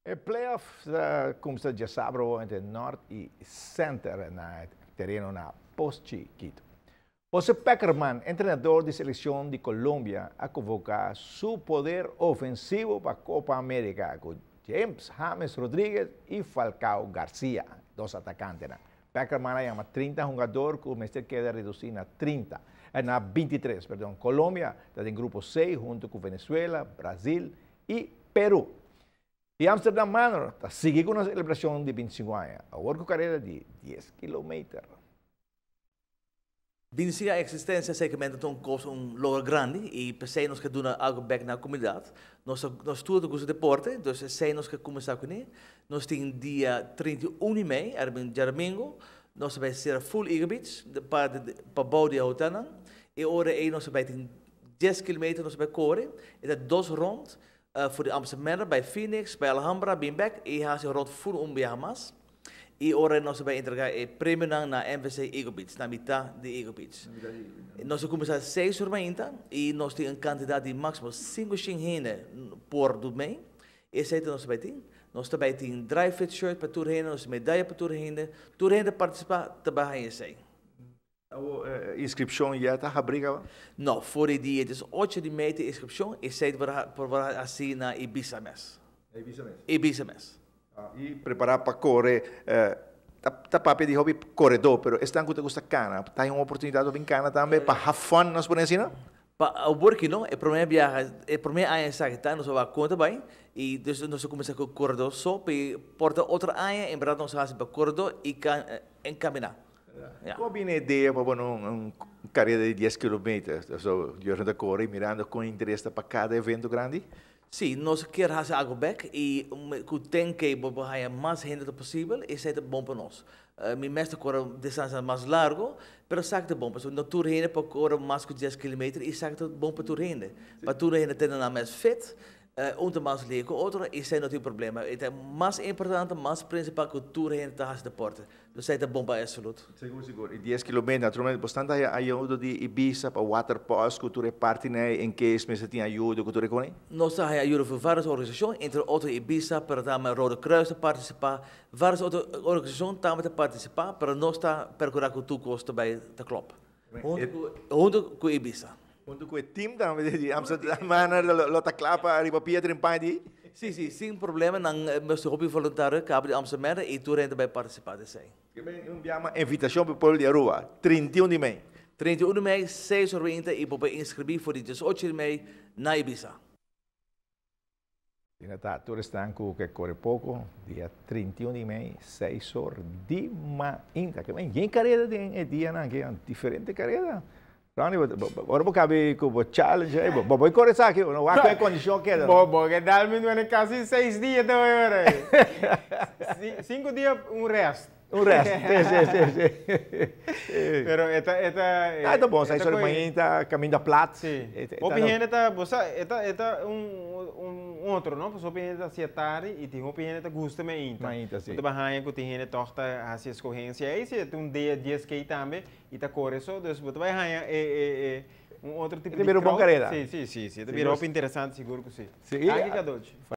E playoff ta cuminsa diasabra entre Noord y Center na tereno na Pos Chiquito. José Peckerman, entrenador di seleccion di Colombia, a convoca su poder ofensivo pa Copa America cu James James Rodriguez y Falcao Garcia, dos atacante. Peckerman a yama 30 hungado cu mester keda reduci na 30, na 23, perdon. Colombia ta den grupo 6 hunto cu Venezuela, Brasil y Peru. Y Amsterdam Manor ta sigui cu e celebracion di 25 aña. Awor cu careda di 10 kilometer. 25 existencia segmento ta un cos, un logro grandi y p'esey nos kier duna algo back na comunidad. Nos tur gusta deporte, anto esey nos kier cuminsa cune. Nos tin dia 31 di mei, diadomingo, nos ta bay sera full Eagle Beach pa bou di hotel. Y ora ey nos ta bay tin 10 kilometer nos ta bay core, y ta dos rond, for di Amsterdam Manor, bay Phoenix, bay Alhambra, bin back y haci rond full un biaha mas. Y ora nos ta bay entrega e premio na MVC Eagle Beach, na mitar di Eagle Beach. Nos ta cuminsa 6 or mainta y nos tin un cantidad di maximo 5 hende por mei. Esey nos ta bay tin. Nos tambe tin dry fit shirt pa tur hende, nos medaya pa tur hende. Tur hende participa tambe esey. E inscripcion ya ta habri? No, for di dia 8 di mei e inscripcion y esey por asina na Ibisa mes. Ibisa mes. Ibisa mes. Ah, y prepara pa core, ta papia di hopi coredo, pero esnan cu gusta cana, ta un oportunidad pa cana tambe pa have fun, nos por asina? Pa e work no, e prome biaha, e prome aña esaki ta, nos a conta bay, y dus nos a cuminsa cu coredo so, pa por ta otro aña, en berdad nos a haci pa coredo y camina. Yeah. Con bin e idea pa, bueno, un careda di 10 kilometer? So, yo ta core mirando cu interes pa cada evento grandi? Si, nos kier haci algo back y cu tin cu haya mas hende posibel, esey ta bon pa nos. Mi mes ta core distancia mas largo, pero esaki ta bon, pasobra no tur hende por core mas cu 10 kilometer y esaki ta bon pa tur hende. Pa tur hende tin nan mes fit, un ta mas lihe cu otro, y esey no tin problema. E ta mas importante, mas principal cu tur hende ta haci deporte. Esey ta bon pa e salud. Sigur, sigur. Y 10 kilometer, naturalmente, bastante ayuda di Ibisa pa waterpolo, cu tur parti in case mester tin ayuda, cu tur cos? Nos tin ayuda di varios organisacion, entre otro Ibisa, pero tambe Rode Kruis ta participa, varios otro organisacion tambe ta participa, pero nos ta percura cu tur cos bay ta klop. Hunto cu Ibisa. Hunto cu e team tambe di Amsterdam Manor, lo ta cla pa riba pia trempan di? Si, sin problema, nan nos hopi voluntario caba di Amsterdam Manor y tur hende bay participa di esey. Un invitacion pa pueblo di Aruba, 31 di mei. 31 di mei, 6 or 20 y por inscribi for di 18 di mei na Ibisa. Ta, tur esnan cu kier core poco, dia 31 di mei, 6 or di mainta. Cu tin careda den dia nan, cu diferente careda. Ronnie, ora bo caba cu e challenge, ey, bo bay core esaki, no wak e condicion keda. Bo, bo, cu dalmi no casi 6 dia tambe. 5 dia, un rest. Un rest, si. Pero e ta Ah, ta bon, 6 or di mainta, caminda plat. Si. Hopi hende ta, bo sa, e ta un otro, no? Pasobra hopi hende ta haci tardi y tin hopi hende ta gusta mainta. Mainta, si. Bo ta cu tin hende toch ta haci escogencia. Ey si un dia 10K tambe y ta core so, dus bo ta bay haya un otro tipo di crowd. Bon careda. Si. Ta bira interesante, sigur cu si. Si. Aki cadeautje.